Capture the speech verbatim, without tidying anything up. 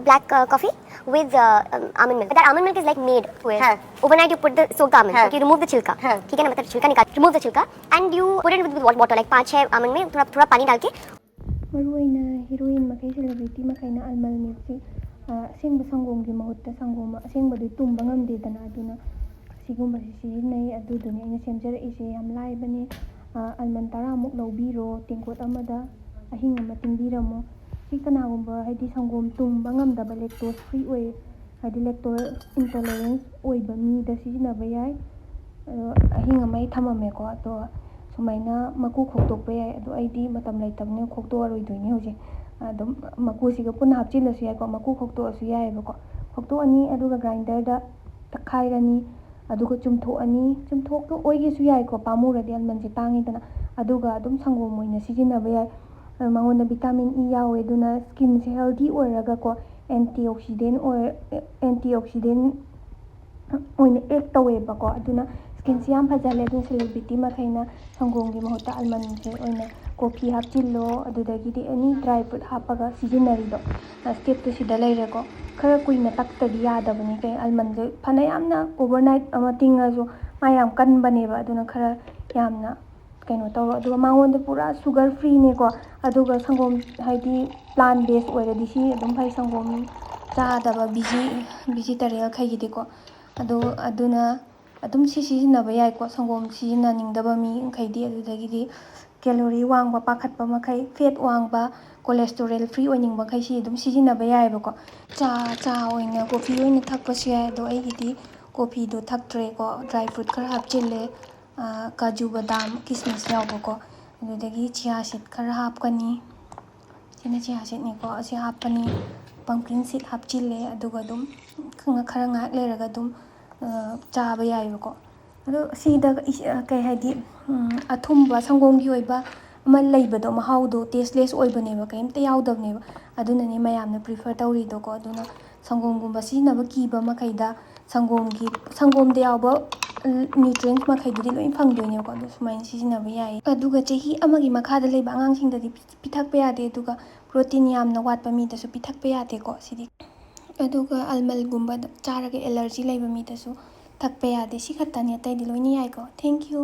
black uh, coffee with uh, um, almond milk. But that almond milk is like made with. हाँ. Overnight you put the soak the almond. हाँ. Okay, you remove the छिलका. हाँ. ठीक है ना, मतलब छिलका निकाल, remove the छिलका and you put it with, with water, like पाँच छः almond में थोड़ा थोड़ा पानी डाल के. ꯃꯔꯨꯑꯣꯏꯅ ꯍꯤꯔꯣꯏꯟ ꯃꯈꯩ, ꯁꯦꯂꯦꯕ꯭ꯔꯤꯇꯤ ꯃꯈꯩꯅ ꯑꯜꯃꯟ ꯃꯤꯜꯛꯁꯤ ꯑꯁꯦꯡꯕ ꯁꯪꯒꯣꯝꯒꯤ ꯃꯍꯨꯠꯇ, ꯁꯪꯒꯣꯝ ꯑꯁꯦꯡꯕꯗꯨ ꯇꯨꯝꯕ ꯉꯝꯗꯦꯗꯅ, ꯑꯗꯨꯅ ꯑꯁꯤꯒꯨꯝꯕꯁꯤ ꯁꯤꯖꯤꯟꯅꯩ꯫ ꯑꯗꯨꯗꯨꯅꯤ ꯑꯩꯅ ꯁꯦꯝꯖꯔꯛꯏꯁꯦ꯫ ꯌꯥꯝ ꯂꯥꯏꯕꯅꯤ꯫ ꯑꯜꯃꯟ ꯇꯔꯥꯃꯨꯛ ꯂꯧꯕꯤꯔꯣ, ꯇꯦꯡꯀꯣꯠ ꯑꯃꯗ ꯑꯍꯤꯡ ꯑꯃ ꯇꯤꯡꯕꯤꯔꯝꯃꯣ꯫ ꯁꯤ ꯀꯅꯥꯒꯨꯝꯕ ꯍꯥꯏꯗꯤ ꯁꯪꯒꯣꯝ ꯇꯨꯝꯕ ꯉꯝꯗꯕ, ꯂꯦꯛꯇꯣꯁ ꯐ꯭ꯔꯤ ꯑꯣꯏ, ꯍꯥꯏꯗꯤ ꯂꯦꯛꯇꯣꯁ ꯏꯟꯇꯣꯂꯔꯦꯟꯁ ꯑꯣꯏꯕ ꯃꯤꯗ ꯁꯤꯖꯤꯟꯅꯕ ꯌꯥꯏ꯫ ꯑꯗꯣ ꯑꯍꯤꯡ ꯑꯃ ꯑꯩ ꯊꯝꯃꯝꯃꯦꯀꯣ꯫ ꯑꯗꯣ ꯁꯨꯃꯥꯏꯅ ꯃꯀꯨ ꯈꯣꯛꯇꯣꯛꯄ ꯌꯥꯏ꯫ ꯑꯗꯣ ꯑꯩꯗꯤ ꯃꯇꯝ ꯂꯩꯇꯕꯅꯤꯅ ꯈꯣꯛꯇꯣꯛꯑꯔꯣꯏꯗꯣꯏꯅꯦ ꯍꯧꯖꯤꯛ꯫ ꯑꯗꯨꯝ ꯃꯀꯨꯁꯤꯒ ꯄꯨꯟꯅ ꯍꯥꯞꯆꯤꯜꯂꯁꯨ ꯌꯥꯏꯀꯣ, ꯃꯀꯨ ꯈꯣꯛꯇꯣꯛꯑꯁꯨ ꯌꯥꯏꯑꯕꯀꯣ꯫ ꯈꯣꯛꯇꯣꯛꯑꯅꯤ, ꯑꯗꯨꯒ ꯒ꯭ꯔꯥꯏꯟꯗꯔꯗ ꯇꯛꯈꯥꯏꯔꯅꯤ꯫ ꯑꯗꯨꯒ ꯆꯨꯝꯊꯣꯛꯑꯅꯤ꯫ ꯆꯨꯝꯊꯣꯛꯑꯣꯏꯒꯦꯁꯨ ꯌꯥꯏꯀꯣ, ꯄꯥꯝꯃꯨꯔꯗꯤ, ꯑꯜꯃꯟꯁꯦ ꯇꯥꯡꯉꯤꯗꯅ꯫ ꯑꯗꯨꯒ ꯑꯗꯨꯝ ꯁꯪꯒꯣꯝ ꯑꯣꯏꯅ ꯁꯤꯖꯤꯟꯅꯕ ꯌꯥꯏ꯫ ꯑ, ꯃꯉꯣꯟꯗ ꯚꯤꯇꯥꯃꯤꯟ ꯏ ꯌꯥꯎꯋꯦ, ꯑꯗꯨꯅ ꯁ꯭ꯀꯤꯟꯁꯦ ꯍꯦꯜꯗꯤ ꯑꯣꯏꯔꯒꯀꯣ, ꯑꯦꯟꯇꯤ ꯑꯣꯛꯁꯤꯗꯦꯟ ꯑꯣꯏ ꯑꯦꯟꯇꯤ ꯑꯣꯛꯁꯤꯗꯦꯟ ꯑꯣꯏꯅ ꯑꯦꯛ ꯇꯧꯋꯦꯕꯀꯣ꯫ ꯑꯗꯨꯅ ꯁ꯭ꯀꯤꯟꯁꯦ ꯌꯥꯝ ꯐꯖꯍꯜꯂꯦ꯫ ꯑꯗꯨꯅ ꯁꯦꯂꯦꯕ꯭ꯔꯤꯇꯤ ꯃꯈꯩꯅ ꯁꯪꯒꯣꯝꯒꯤ ꯃꯍꯨꯠꯇ ꯑꯜꯃꯟꯁꯦ ꯑꯣꯏꯅ, ꯀꯣꯐꯤ ꯍꯥꯞꯆꯤꯜꯂꯣ, ꯑꯗꯨꯗꯒꯤꯗꯤ ꯑꯦꯅꯤ ꯗ꯭ꯔꯥꯏ ꯐ꯭ꯔꯨꯠ ꯍꯥꯞꯄꯒ ꯁꯤꯖꯤꯟꯅꯔꯤꯗꯣ, ꯁ꯭ꯇꯦꯞꯇꯨ ꯁꯤꯗ ꯂꯩꯔꯦꯀꯣ꯫ ꯈꯔ ꯀꯨꯏꯅ ꯇꯛꯇꯗꯤ ꯌꯥꯗꯕꯅꯤ꯫ ꯀꯩ, ꯑꯜꯃꯟꯁꯦ ꯐꯅ ꯌꯥꯝꯅ ꯑꯣꯚꯔꯅꯥꯏꯠ ꯑꯃ ꯇꯤꯡꯉꯁꯨ ꯃꯥ ꯌꯥꯝ ꯀꯟꯕꯅꯦꯕ꯫ ꯑꯗꯨꯅ ꯈꯔ ꯌꯥꯝꯅ ꯀꯩꯅꯣ ꯇꯧꯔꯣ꯫ ꯑꯗꯨꯒ ꯃꯉꯣꯟꯗ ꯄꯨꯔꯥ ꯁꯨꯒꯔ ꯐ꯭ꯔꯤꯅꯦꯀꯣ꯫ ꯑꯗꯨꯒ ꯁꯪꯒꯣꯝ, ꯍꯥꯏꯗꯤ ꯄ꯭ꯂꯥꯟ ꯕꯦꯁ ꯑꯣꯏꯔꯗꯤ ꯁꯤ ꯑꯗꯨꯝ ꯐꯩ꯫ ꯁꯪꯒꯣꯝ ꯆꯥꯗꯕ ꯚꯤꯖꯤ ꯚꯤꯖꯤꯇꯦꯔꯤꯌꯟꯈꯩꯒꯤꯗꯤꯀꯣ꯫ ꯑꯗꯣ ꯑꯗꯨꯅ ꯑꯗꯨꯝ ꯁꯤ ꯁꯤꯖꯤꯟꯅꯕ ꯌꯥꯏꯀꯣ, ꯁꯪꯒꯣꯝ ꯁꯤꯖꯤꯟꯅꯅꯤꯡꯗꯕ ꯃꯤꯈꯩꯗꯤ꯫ ꯑꯗꯨꯗꯒꯤꯗꯤ ꯀꯦꯂꯣꯔꯤ ꯋꯥꯡꯕ ꯄꯥꯈꯠꯄ ꯃꯈꯩ, ꯐꯦꯠ ꯋꯥꯡꯕ, ꯀꯣꯂꯦꯁꯇꯣꯔꯦꯜ ꯐ꯭ꯔꯤ ꯑꯣꯏꯅꯤꯡꯕꯈꯩ ꯁꯤ ꯑꯗꯨꯝ ꯁꯤꯖꯤꯟꯅꯕ ꯌꯥꯏꯑꯕꯀꯣ꯫ ꯆꯥ ꯆꯥ ꯑꯣꯏꯅ, ꯀꯣꯐꯤ ꯑꯣꯏꯅ ꯊꯛꯄꯁꯨ ꯌꯥꯏ꯫ ꯑꯗꯣ ꯑꯩꯒꯤꯗꯤ ꯀꯣꯐꯤꯗꯣ ꯊꯛꯇ꯭ꯔꯦꯀꯣ, ꯗ꯭ꯔꯥꯏ ꯐ꯭ꯔꯨꯠ ꯈꯔ ꯍꯥꯞꯆꯤꯜꯂꯦ, ꯀꯥꯖꯨ, ꯕꯗꯥꯝ, ꯀꯤꯁꯃꯤꯁ ꯌꯥꯎꯕꯀꯣ꯫ ꯑꯗꯨꯗꯒꯤ ꯆꯤꯌꯥ ꯁꯤꯗ ꯈꯔ ꯍꯥꯞꯀꯅꯤ꯫ ꯁꯤꯅ ꯆꯤꯌꯥ ꯁꯤꯗꯅꯤꯀꯣ, ꯑꯁꯤ ꯍꯥꯞꯄꯅꯤ꯫ ꯄꯝꯀꯤꯟ ꯁꯤꯗ ꯍꯥꯞꯆꯤꯜꯂꯦ꯫ ꯑꯗꯨꯒ ꯑꯗꯨꯝ ꯈꯔ ꯉꯥꯏꯍꯥꯛ ꯂꯩꯔꯒ ꯑꯗꯨꯝ ꯆꯥꯕ ꯌꯥꯏꯑꯕꯀꯣ꯫ ꯑꯗꯣ ꯁꯤꯗ ꯀꯩ ꯍꯥꯏꯗꯤ, ꯑꯊꯨꯝꯕ, ꯁꯪꯒꯣꯝꯒꯤ ꯑꯣꯏꯕ ꯑꯃ ꯂꯩꯕꯗꯣ, ꯃꯍꯥꯎꯗꯣ ꯇꯦꯁꯂꯦꯁ ꯑꯣꯏꯕꯅꯦꯕ, ꯀꯩꯝꯇ ꯌꯥꯎꯗꯕꯅꯦꯕ꯫ ꯑꯗꯨꯅꯅꯦ ꯃꯌꯥꯝꯅ ꯄ꯭ꯔꯤꯐꯔ ꯇꯧꯔꯤꯗꯣꯀꯣ꯫ ꯑꯗꯨꯅ ꯁꯪꯒꯣꯝꯒꯨꯝꯕ ꯁꯤꯖꯤꯟꯅꯕ ꯀꯤꯕ ꯃꯈꯩꯗ ꯁꯪꯒꯣꯝꯒꯤ, ꯁꯪꯒꯣꯝꯗ ꯌꯥꯎꯕ ꯅ꯭ꯌꯨꯇ꯭ꯔꯤꯌꯦꯟꯁ ꯃꯈꯩꯗꯨꯗꯤ ꯂꯣꯏ ꯐꯪꯗꯣꯏꯅꯦꯕꯀꯣ꯫ ꯑꯗꯨ ꯁꯨꯃꯥꯏꯅ ꯁꯤꯖꯤꯟꯅꯕ ꯌꯥꯏ꯫ ꯑꯗꯨꯒ ꯆꯍꯤ ꯑꯃꯒꯤ ꯃꯈꯥꯗ ꯂꯩꯕ ꯑꯉꯥꯡꯁꯤꯡꯗꯗꯤ ꯄꯤ- ꯄꯤꯊꯛꯄ ꯌꯥꯗꯦ, ꯑꯗꯨꯒ ꯄ꯭ꯔꯣꯇꯤꯟ ꯌꯥꯝꯅ ꯋꯥꯠꯄ ꯃꯤꯗꯁꯨ ꯄꯤꯊꯛꯄ ꯌꯥꯗꯦꯀꯣ ꯁꯤꯗꯤ꯫ ꯑꯗꯨꯒ ꯑꯜꯃꯟꯒꯨꯝꯕ ꯆꯥꯔꯒ ꯑꯦꯂꯔꯖꯤ ꯂꯩꯕ ꯃꯤꯗꯁꯨ ꯊꯛꯄ ꯌꯥꯗꯦ꯫ ꯁꯤ ꯈꯛꯇꯅꯤ, ꯑꯇꯩꯗꯤ ꯂꯣꯏꯅ ꯌꯥꯏꯀꯣ꯫ Thank you꯫